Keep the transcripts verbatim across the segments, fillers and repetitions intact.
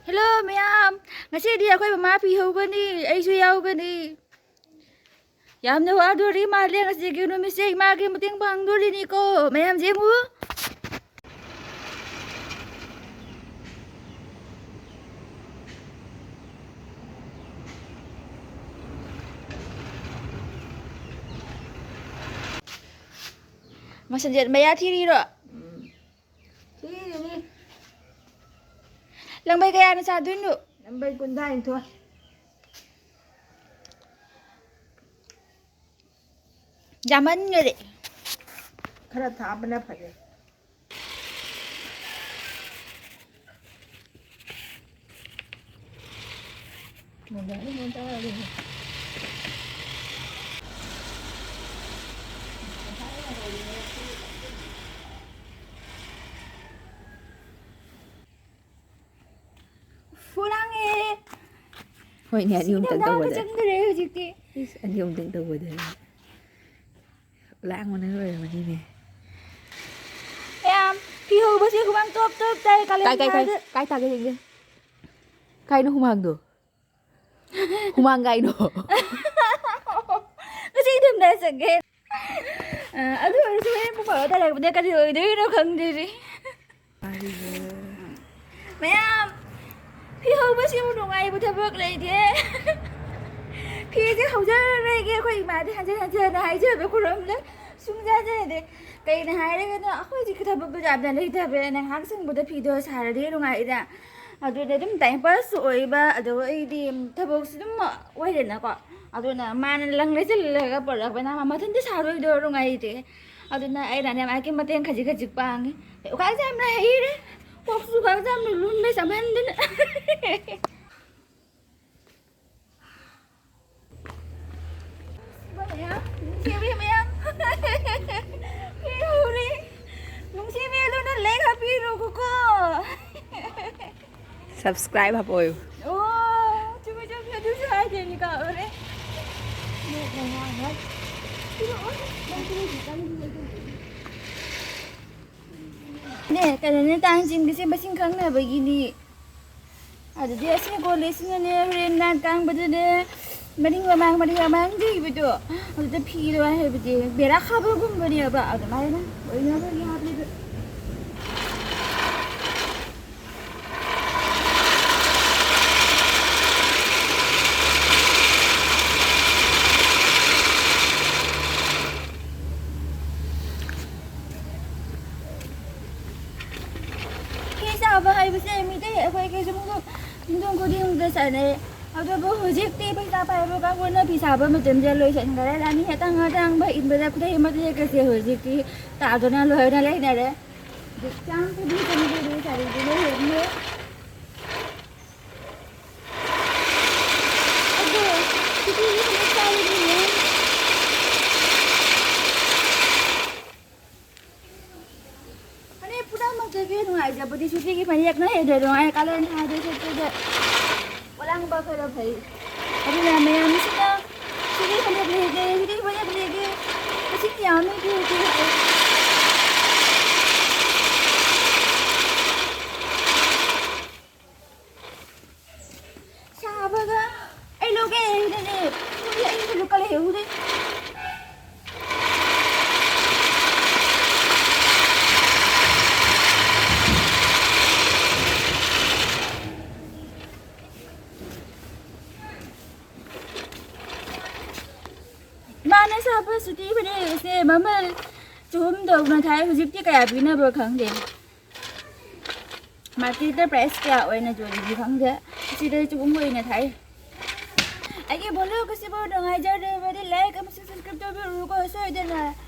Hello ꯃꯌꯥꯝ, ꯉꯁꯤꯗꯤ ꯑꯩꯈꯣꯏ ꯃꯃꯥ ꯐꯤ ꯍꯧꯒꯅꯤ, ꯑꯩꯁꯨ ꯌꯥꯎꯒꯅꯤ꯫ ꯌꯥꯝꯅ ꯋꯥꯗꯣꯔꯤ ꯃꯥꯜꯂꯦ ꯉꯁꯤꯒꯤ ꯅꯨꯃꯤꯠꯁꯦ, ꯏꯃꯥꯒꯤ ꯃꯇꯦꯡ ꯄꯥꯡꯗꯣꯔꯤꯅꯤꯀꯣ꯫ ꯃꯌꯥꯝ ꯌꯦꯡꯉꯨ꯫ ꯃꯁꯟꯖꯦꯠ ꯃꯌꯥ ꯊꯤꯔꯤꯔꯣ? ꯎꯝ꯫ ꯊꯤꯔꯤꯅꯤ꯫ ꯂꯪꯕꯩ ꯀꯌꯥꯅ ꯁꯥꯗꯣꯏꯅꯣ? ꯂꯪꯕꯩ ꯀꯨꯟꯊ꯭ꯔꯥꯅꯤꯊꯣꯏ꯫ ꯌꯥꯝꯃꯟꯈꯔꯦ꯫ ꯈꯔ ꯊꯥꯕꯅ ꯐꯔꯦ꯫ ꯐꯨ ꯂꯥꯡꯉꯦ꯫ ꯍꯣꯏꯅꯦ, ꯑꯅꯤ ꯑꯍꯨꯝꯇꯪ ꯁꯤꯗ ꯇꯧꯕꯗ꯫ ꯆꯪꯗ꯭ꯔꯦ ꯍꯧꯖꯤꯛꯇꯤ꯫ ꯏꯁ, ꯑꯅꯤ ꯑꯍꯨꯝꯇꯪ ꯇꯧꯕꯗ ꯂꯥꯡꯕꯅ ꯂꯣꯏꯔꯕꯅꯤꯅꯦ꯫ ꯃꯌꯥꯝ, ꯐꯤ ꯍꯧꯕꯁꯦ ꯍꯨꯃꯥꯡ ꯇꯣꯞ ꯇꯣꯞ ꯇꯥꯏ, ꯀꯥꯂꯦꯟ ꯀꯥꯏ, ꯀꯥꯏ, ꯀꯥꯏ, ꯊꯥꯗ꯫ ꯀꯥꯏ ꯇꯥꯒꯦ ꯌꯦꯡꯒꯦ꯫ ꯀꯥꯏꯅꯣ ꯍꯨꯃꯥꯡꯗꯣ? ꯍꯨꯃꯥꯡ ꯀꯥꯏꯅꯣ? ꯉꯁꯤ ꯏꯊꯝꯗ ꯆꯠꯀꯦ꯫ ꯑ, ꯑꯗꯨ ꯑꯣꯏꯔꯁꯨ ꯍꯣꯔꯦꯟ ꯄꯨꯡ ꯕꯥꯔꯣ ꯇꯥꯔꯛꯄꯗ ꯀꯔꯤ ꯑꯣꯏꯗꯣꯏꯅꯣ ꯈꯪꯗꯦꯔꯤ꯫ ꯃꯌꯥꯝ, ꯐꯤ ꯍꯧꯕꯁꯤꯕꯨ ꯅꯨꯡꯉꯥꯏꯕ ꯊꯕꯛ ꯂꯩꯇꯦ꯫ ꯐꯤꯁꯦ ꯍꯧꯖꯔꯔꯣꯏꯒꯦ꯫ ꯑꯩꯈꯣꯏ ꯏꯃꯥꯗꯤ ꯍꯟꯖꯤꯟ ꯍꯟꯖꯤꯟ ꯍꯥꯏꯖꯕ ꯈꯨꯔꯨꯝꯗ ꯁꯨꯡꯖꯥ ꯖꯥꯗꯦ꯫ ꯀꯩꯅꯣ ꯍꯥꯏꯔꯒꯅ ꯑꯩꯈꯣꯏ ꯍꯧꯖꯤꯛꯀꯤ ꯊꯕꯛꯇꯣ ꯌꯥꯝꯅ ꯂꯩꯇꯕꯅꯤꯅ ꯉꯥꯏꯍꯥꯛ ꯁꯪꯕꯗ ꯐꯤꯗꯣ ꯁꯥꯔꯗꯤ ꯅꯨꯡꯉꯥꯏꯗ꯫ ꯑꯗꯨꯗ ꯑꯗꯨꯝ time pass ꯁꯨ ꯑꯣꯏꯕ, ꯑꯗꯣ ꯑꯩꯗꯤ ꯊꯕꯛꯁꯨ ꯑꯗꯨꯝ ꯑꯣꯏꯗꯅꯀꯣ꯫ ꯑꯗꯨꯅ ꯃꯥꯅ ꯂꯪ ꯂꯩꯁꯤꯜꯂꯒ ꯄꯨꯔꯛꯄꯅ ꯃꯥ ꯃꯊꯟꯇ ꯁꯥꯗꯣꯏꯗꯣ ꯅꯨꯡꯉꯥꯏꯇꯦ꯫ ꯑꯗꯨꯅ ꯑꯩꯅꯅꯦ ꯃꯥꯒꯤ ꯃꯇꯦꯡ ꯈꯖꯤꯛ ꯈꯖꯤꯛ ꯄꯥꯡꯉꯤ꯫ ꯎꯈꯥꯁꯦ ꯌꯥꯝꯅ ꯍꯩꯔꯦ꯫ ꯀꯣꯛꯁꯨ ꯎꯈꯥꯁꯦ ꯌꯥꯝꯅ ꯂꯨꯝꯃꯦ ꯆꯥꯃꯟꯗꯅ꯫ ꯃꯌꯥꯝ, ꯅꯨꯡꯁꯤꯕꯤ ꯃꯌꯥꯝ꯫ ꯄꯤꯔꯨꯔꯤ꯫ ꯅꯨꯡꯁꯤꯕꯤ ꯑꯗꯨꯅ like ꯍꯥꯞꯄꯤꯔꯨꯀꯣ꯫ Subscribe ꯍꯥꯞꯄꯣꯌꯨ꯫ ꯑꯣ, ꯆꯨꯝꯃꯦ, ꯆꯨꯝꯃꯦ, ꯑꯗꯨꯁꯨ ꯍꯥꯏꯗꯣꯏꯅꯤ, ꯀꯥꯎꯔꯦ꯫ ꯅꯦ, ꯀꯩꯅꯣꯅꯦ, ꯇꯥꯡ ꯆꯤꯡꯕꯁꯦ ꯃꯁꯤꯡ ꯈꯪꯅꯕꯒꯤꯅꯤ꯫ ꯑꯗꯨꯗꯤ ꯑꯁꯤ ꯀꯣꯜꯂꯤꯁꯤꯅꯅꯦ, ꯍꯣꯔꯦꯟ ꯅꯥꯟ ꯀꯥꯡꯕꯗꯅꯦ, ꯃꯅꯤꯡ ꯃꯃꯥꯡ, ꯃꯅꯤꯡ ꯃꯃꯥꯡ ꯌꯩꯕꯗꯣ, ꯑꯗꯨꯗ ꯐꯤꯗꯣ ꯍꯥꯏꯕꯗꯤ ꯕꯦꯔꯥ ꯀꯥꯕꯒꯨꯝꯕꯅꯦꯕ, ꯑꯗꯨꯃꯥꯏꯅ ꯑꯣꯏꯅꯕꯒꯤ ꯍꯥꯞꯄꯤꯕ꯫ ꯐꯤ ꯁꯥꯕ ꯍꯥꯏꯕꯁꯦ ꯃꯤꯇꯩ ꯑꯩꯈꯣꯏ ꯀꯩꯁꯨ ꯌꯨꯝꯊꯣꯡ ꯈꯨꯗꯤꯡꯗ ꯆꯠꯅꯩ꯫ ꯑꯗꯨꯕꯨ ꯍꯧꯖꯤꯛꯇꯤ ꯄꯩꯁꯥ ꯄꯥꯏꯕ ꯀꯥꯡꯕꯨꯅ ꯐꯤ ꯁꯥꯕ ꯃꯇꯝꯁꯦ ꯂꯣꯏꯁꯤꯟꯈ꯭ꯔꯦ꯫ ꯔꯥꯅꯤ ꯑꯇꯥꯡ ꯑꯇꯥꯡꯕ ꯏꯟꯕꯗ ꯈꯨꯗꯩ ꯃꯇꯦꯛꯀꯁꯦ ꯍꯧꯖꯤꯛꯇꯤ ꯇꯥꯗꯅ ꯂꯣꯏꯅ ꯂꯩꯅꯔꯦ꯫ ꯍꯧꯖꯤꯛ ꯆꯥꯝ ꯈꯨꯗꯤꯡ ꯆꯅꯤ ꯈꯨꯗꯤꯡ ꯁꯥꯔꯤꯁꯦ ꯂꯣꯏ ꯍꯦꯟꯅ ꯑꯗꯣ ꯁꯤꯗꯤ ꯌꯥꯝꯅ ꯆꯥꯎꯔꯤꯅꯦ꯫ ꯐꯅꯦꯛ ꯄꯨꯝꯅꯃꯛꯇꯒꯤ ꯅꯨꯡꯉꯥꯏꯖꯕꯗꯤ ꯁꯨꯇꯤꯒꯤ ꯐꯅꯦꯛꯅ ꯍꯦꯟꯅ ꯅꯨꯡꯉꯥꯏ꯫ ꯀꯥꯂꯦꯟ ꯊꯥꯗ ꯁꯦꯠꯄꯗ ꯄꯣꯂꯥꯡꯕ ꯈꯔ ꯐꯩ꯫ ꯑꯗꯨꯅ ꯃꯌꯥꯝꯁꯤꯅ ꯁꯨꯇꯤ ꯐꯅꯦꯛ ꯂꯩꯒꯦ, ꯁꯨꯇꯤ ꯐꯅꯦꯛ ꯂꯩꯒꯦ, ꯃꯁꯤꯡ ꯌꯥꯝꯃꯤ ꯐꯤ ꯍꯧꯖꯤꯛ꯫ ꯁꯥꯕꯒ ꯑꯩ ꯂꯧꯒꯦ ꯍꯥꯏꯕꯗꯅꯦ, ꯑꯩ ꯂꯨꯄꯥ ꯂꯩꯍꯧꯗꯦ꯫ ꯃꯥꯅ ꯁꯥꯕ ꯁꯨꯇꯤ ꯐꯅꯦꯛꯁꯦ ꯃꯃꯜ ꯆꯍꯨꯝ ꯇꯧꯅ ꯊꯥꯏ, ꯍꯧꯖꯤꯛꯇꯤ ꯀꯌꯥ ꯄꯤꯅꯕ꯭ꯔꯣ ꯈꯪꯗꯦ꯫ ꯃꯥꯔꯀꯦꯠꯇ ꯄ꯭ꯔꯥꯏꯁ ꯀꯌꯥ ꯑꯣꯏꯅ ꯌꯣꯜꯂꯤꯗꯤ ꯈꯪꯗꯦ, ꯁꯤꯗ ꯆꯍꯨꯝ ꯑꯣꯏꯅ ꯊꯥꯏ꯫ ꯑꯩꯒꯤ ꯚꯤꯗꯤꯑꯣ ꯑꯁꯤꯕꯨ ꯅꯨꯡꯉꯥꯏꯖꯔꯕꯗꯤ ꯂꯥꯏꯛ ꯑꯃꯁꯨꯡ ꯁꯕꯁꯀ꯭ꯔꯥꯏꯕ ꯇꯧꯕꯤꯔꯛꯎꯀꯣ ꯁꯣꯏꯗꯅ꯫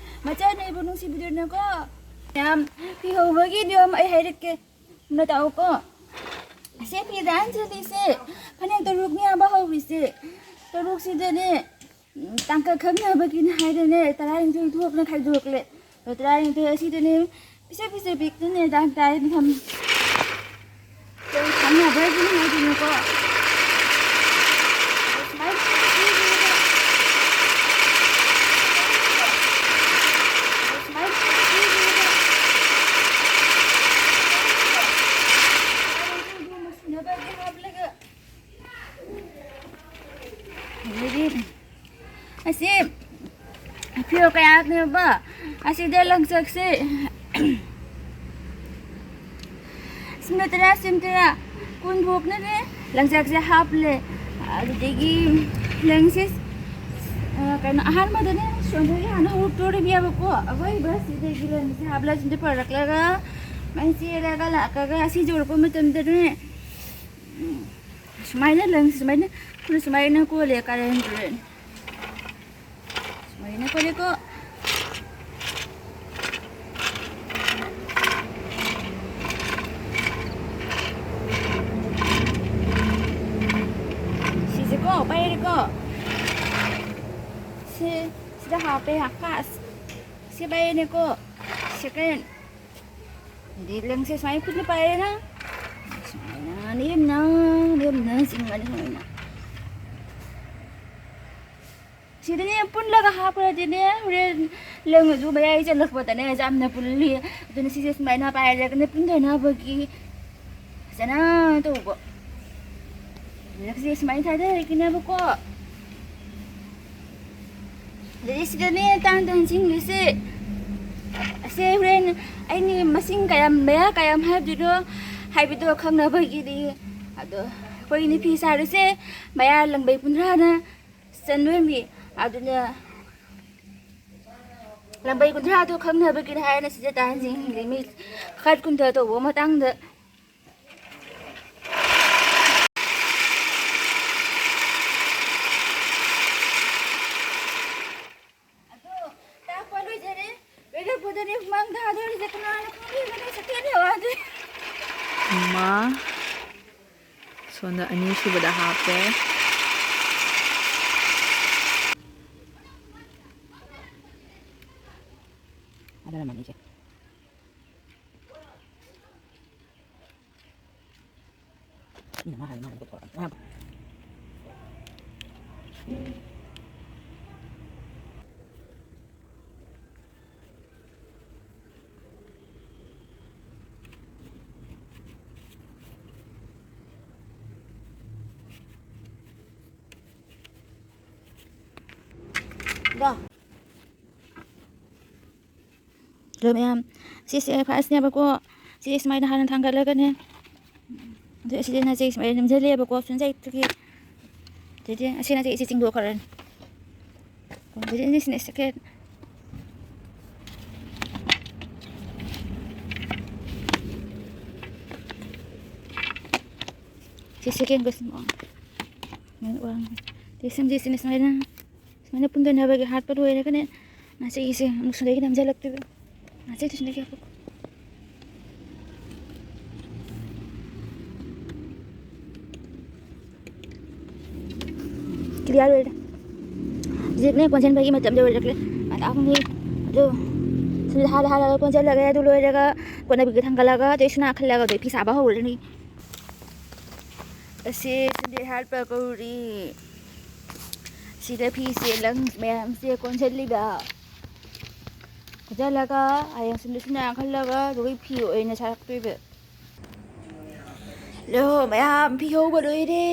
ꯃꯆꯥꯅ ꯑꯩꯕꯨ ꯅꯨꯡꯁꯤꯕꯤꯗꯨꯅꯀꯣ꯫ ꯃꯌꯥꯝ ꯐꯤ ꯍꯧꯕꯒꯤ ꯅꯤꯌꯣꯝ ꯑꯩ ꯍꯥꯏꯔꯛꯀꯦ꯫ ꯅ ꯇꯥꯛꯑꯣꯀꯣ꯫ ꯁꯦ ꯐꯤ ꯗꯥꯟ ꯆꯠꯂꯤꯁꯦ꯫ ꯐꯅꯦꯛ ꯇꯔꯨꯛꯅꯦ ꯍꯥꯏꯕ ꯍꯧꯔꯤꯁꯦ꯫ ꯇꯔꯨꯛꯁꯤꯗꯅꯦ, ꯎꯝ, ꯇꯥꯡꯀꯛ ꯈꯪꯅꯕꯒꯤꯅꯦ ꯍꯥꯏꯗꯅꯦ, ꯇꯔꯥꯅꯤꯊꯣꯏ ꯊꯣꯛꯅ ꯈꯥꯏꯗꯣꯛꯂꯦ꯫ ꯑꯗꯣ ꯇꯔꯥꯅꯤꯊꯣꯏ ꯑꯁꯤꯗꯅꯦ, ꯄꯤꯁꯛ ꯄꯤꯁꯛ ꯄꯤꯛꯇꯨꯅꯦ ꯗꯥꯛ ꯇꯥꯏꯅ ꯊꯝꯃꯤ꯫ ꯈꯪꯅꯕꯒꯤꯅꯦ ꯍꯥꯏꯗꯣꯏꯅꯦꯀꯣ꯫ ꯑꯗꯣ ꯁꯨꯃꯥꯏꯅ ꯄꯤꯔꯒ, ꯑꯗꯣ ꯁꯨꯃꯥꯏꯅ ꯄꯤꯔꯒ, ꯁꯨꯅꯕꯒꯤ ꯍꯥꯞꯂꯦ꯫ ꯀꯌꯥꯅꯦꯕ ꯑꯁꯤꯗ ꯂꯪꯆꯥꯛꯁꯦ? ꯁꯤꯝ ꯇꯔꯥ, ꯁꯤꯝ ꯇꯔꯥ, ꯀꯨꯟ ꯐꯥꯎꯕꯅꯅꯦ ꯂꯪꯆꯥꯛꯁꯦ ꯍꯥꯞꯂꯦ꯫ ꯑꯗꯨꯗꯒꯤ ꯂꯪꯁꯦ, ꯑ, ꯀꯩꯅꯣ, ꯑꯍꯥꯟꯕꯗꯅꯦ ꯁꯣꯝꯗꯒꯤ ꯍꯥꯟꯅ ꯍꯧꯔꯛꯇꯣꯔꯤꯕꯅꯦꯕꯀꯣ꯫ ꯑꯩꯈꯣꯏ ꯕ꯭ꯔꯁꯁꯤꯗꯒꯤ ꯂꯪꯁꯦ ꯍꯥꯞꯂꯒ ꯁꯤꯗ ꯄꯨꯔꯛꯂꯒ ꯃꯥꯏ ꯆꯦꯔꯒ ꯂꯥꯛꯑꯒ ꯑꯁꯤ ꯌꯧꯔꯛꯄ ꯃꯇꯝꯗꯅꯦ, ꯎꯝ, ꯁꯨꯃꯥꯏꯅ ꯂꯪ ꯁꯨꯃꯥꯏꯅ, ꯈꯨꯠꯅ ꯁꯨꯃꯥꯏꯅ ꯀꯣꯜꯂꯦ ꯀꯥꯔꯟ ꯇꯨꯔꯟ꯫ ꯁꯨꯃꯥꯏꯅ ꯀꯣꯜꯂꯦꯀꯣ꯫ ꯁꯤꯁꯦꯀꯣ, ꯄꯥꯏꯔꯦꯀꯣ꯫ ꯁꯤ, ꯁꯤꯗ ꯍꯥꯞꯄꯦ, first꯫ ꯁꯤ ꯄꯥꯏꯔꯦꯅꯦꯀꯣ, second꯫ ꯑꯗꯩ ꯂꯪꯁꯦ ꯁꯨꯃꯥꯏꯅ ꯈꯨꯠꯅ ꯄꯥꯏꯔꯦꯅ꯫ ꯁꯨꯃꯥꯏꯅ ꯅꯦꯝꯅ, ꯅꯦꯝꯅ ꯆꯤꯡꯒꯅꯤ ꯁꯨꯃꯥꯏꯅ꯫ ꯁꯤꯗꯅꯦ ꯄꯨꯜꯂꯒ ꯍꯥꯞꯈ꯭ꯔꯗꯤꯅꯦ, ꯍꯣꯔꯦꯟ ꯂꯪ ꯑꯗꯨ ꯃꯌꯥꯏ ꯆꯜꯂꯛꯄꯗꯅꯦ ꯌꯥꯝꯅ ꯄꯨꯜꯂꯤ꯫ ꯑꯗꯨꯅ ꯁꯤꯁꯦ ꯁꯨꯃꯥꯏꯅ ꯄꯥꯏꯔꯒꯅꯦ ꯄꯨꯟꯗꯅꯕꯒꯤ ꯐꯖꯅ ꯇꯧꯕ꯫ ꯂꯪꯁꯦ ꯁꯨꯃꯥꯏꯅ ꯊꯥꯗꯔꯛꯀꯅꯦꯕꯀꯣ꯫ ꯑꯗꯩ ꯁꯤꯗꯅꯦ ꯇꯥꯟ ꯇꯥꯟ ꯆꯤꯡꯗꯣꯏꯁꯦ꯫ ꯑꯁꯦ ꯍꯣꯔꯦꯟ ꯑꯩꯅ ꯃꯁꯤꯡ ꯀꯌꯥꯝ, ꯃꯌꯥ ꯀꯌꯥꯝ ꯍꯥꯏꯗꯣꯏꯅꯣ ꯍꯥꯏꯕꯗꯣ ꯈꯪꯅꯕꯒꯤꯗꯤ꯫ ꯑꯗꯣ ꯑꯩꯈꯣꯏꯅ ꯐꯤ ꯁꯥꯔꯤꯁꯦ ꯃꯌꯥ ꯂꯪꯕꯩ ꯀꯨꯟꯊ꯭ꯔꯥꯅ ꯆꯟꯗꯣꯏꯅꯤ꯫ ꯑꯗꯨꯅ ꯂꯪꯕꯩ ꯀꯨꯟꯊ꯭ꯔꯥꯗꯣ ꯈꯪꯅꯕꯒꯤꯅꯤ ꯍꯥꯏꯅ ꯁꯤꯗ ꯇꯥꯟ ꯆꯤꯡꯂꯤ꯫ ꯃꯤ ꯈꯠ ꯀꯨꯟꯊ ꯇꯧꯕ ꯃꯇꯥꯡꯗ꯫ ꯑꯗꯣ ꯇꯥꯛꯄ ꯂꯣꯏꯖꯔꯦ꯫ ꯂꯣꯏꯔꯛꯄꯗꯅꯦ ꯍꯨꯃꯥꯡ ꯊꯥꯗꯣꯔꯤꯁꯦ ꯀꯅꯥꯅ ꯈꯪꯕꯤꯒꯅꯤ? ꯁꯦꯀꯦꯟ ꯌꯧꯔꯛꯑꯗꯤ꯫ ꯑꯃ, ꯁꯣꯝꯗ ꯑꯅꯤꯁꯨꯕꯗ ꯍꯥꯞꯄꯦ꯫ ꯑꯗꯨꯅ ꯃꯃꯤꯁꯦ꯫ ꯏꯅꯝꯃ ꯍꯥꯏ ꯃꯥꯅ ꯄꯨꯊꯣꯔꯛꯑꯒ꯫ ꯗꯣ꯫ ꯑꯗꯣ ꯃꯌꯥꯝ, ꯁꯤꯁꯦ ꯐꯥꯔꯁꯅꯦꯕꯀꯣ꯫ ꯁꯤ ꯁꯨꯃꯥꯏꯅ ꯍꯥꯟꯅ ꯊꯥꯡꯒꯠꯂꯒꯅꯦ꯫ ꯑꯗꯨ ꯑꯁꯤꯗꯅ ꯆꯦ ꯁꯨꯃꯥꯏꯅ ꯅꯝꯁꯤꯜꯂꯦꯕꯀꯣ, ꯁꯨꯝ ꯆꯩꯇꯨꯒꯤ꯫ ꯑꯗꯨꯗꯤ ꯑꯁꯤꯅ ꯆꯦ ꯏꯁꯦ ꯆꯤꯡꯊꯣꯛꯈ꯭ꯔꯅꯤ꯫ ꯑꯗꯨꯗꯤ ꯑꯅꯤꯁꯤꯅ ꯁꯦꯀꯦꯟ꯫ ꯁꯤ ꯁꯦꯀꯦꯟ ꯀꯣꯏꯁꯟ ꯋꯥꯡ-, ꯋꯥꯡ-, ꯁꯤ ꯁꯦꯝꯖꯤꯁꯤꯅ ꯁꯨꯃꯥꯏꯅ꯫ ꯁꯨꯃꯥꯏꯅ ꯄꯨꯟꯗꯅꯕꯒꯤ ꯍꯥꯠꯄ ꯂꯣꯏꯔꯒꯅꯦ, ꯃꯥꯁꯦ ꯑꯩꯁꯦ ꯑꯃꯨꯛ ꯁꯤꯗꯒꯤ ꯅꯝꯁꯤꯜꯂꯛꯇꯣꯏꯕ꯫ ꯃꯥꯁꯦ ꯁꯤꯗꯒꯤ ꯍꯥꯞꯄꯛꯀꯣ꯫ ꯀ꯭ꯂꯤꯌꯥꯔ ꯑꯣꯏꯔꯦ꯫ ꯍꯧꯖꯤꯛꯅꯦ ꯀꯣꯟꯁꯤꯟꯕꯒꯤ ꯃꯇꯝꯗ ꯑꯣꯏꯔꯛꯂꯦ꯫ ꯑꯗꯨ ꯁꯤꯗ ꯍꯥꯜꯂ ꯍꯥꯜꯂꯒ ꯀꯣꯟꯁꯤꯜꯂꯒꯦ꯫ ꯑꯗꯨ ꯂꯣꯏꯔꯒ ꯀꯣꯟꯅꯕꯤꯒ ꯊꯥꯡꯒꯠꯂꯒ ꯑꯗꯩ ꯁꯨꯅꯥ ꯈꯜꯂꯒ ꯑꯗꯩ ꯐꯤ ꯁꯥꯕ ꯍꯧꯔꯅꯤ꯫ ꯑꯁꯤ ꯁꯤꯟꯗꯤ ꯍꯥꯠꯄ ꯀꯧꯔꯤ꯫ ꯁꯤꯗ ꯐꯤꯁꯦ ꯂꯪ ꯃꯌꯥꯝꯁꯦ ꯀꯣꯟꯁꯤꯜꯂꯤꯕ꯫ ꯀꯣꯟꯁꯤꯜꯂꯒ ꯍꯌꯦꯡ ꯁꯨꯝꯗ ꯁꯨꯝ ꯌꯥꯟꯈꯠꯂꯒ ꯑꯗꯨꯒꯤ ꯐꯤ ꯑꯣꯏꯅ ꯁꯥꯔꯛꯇꯣꯏꯕ꯫ ꯂꯣ ꯃꯌꯥꯝ ꯐꯤ ꯍꯧꯕ ꯂꯣꯏꯔꯦ꯫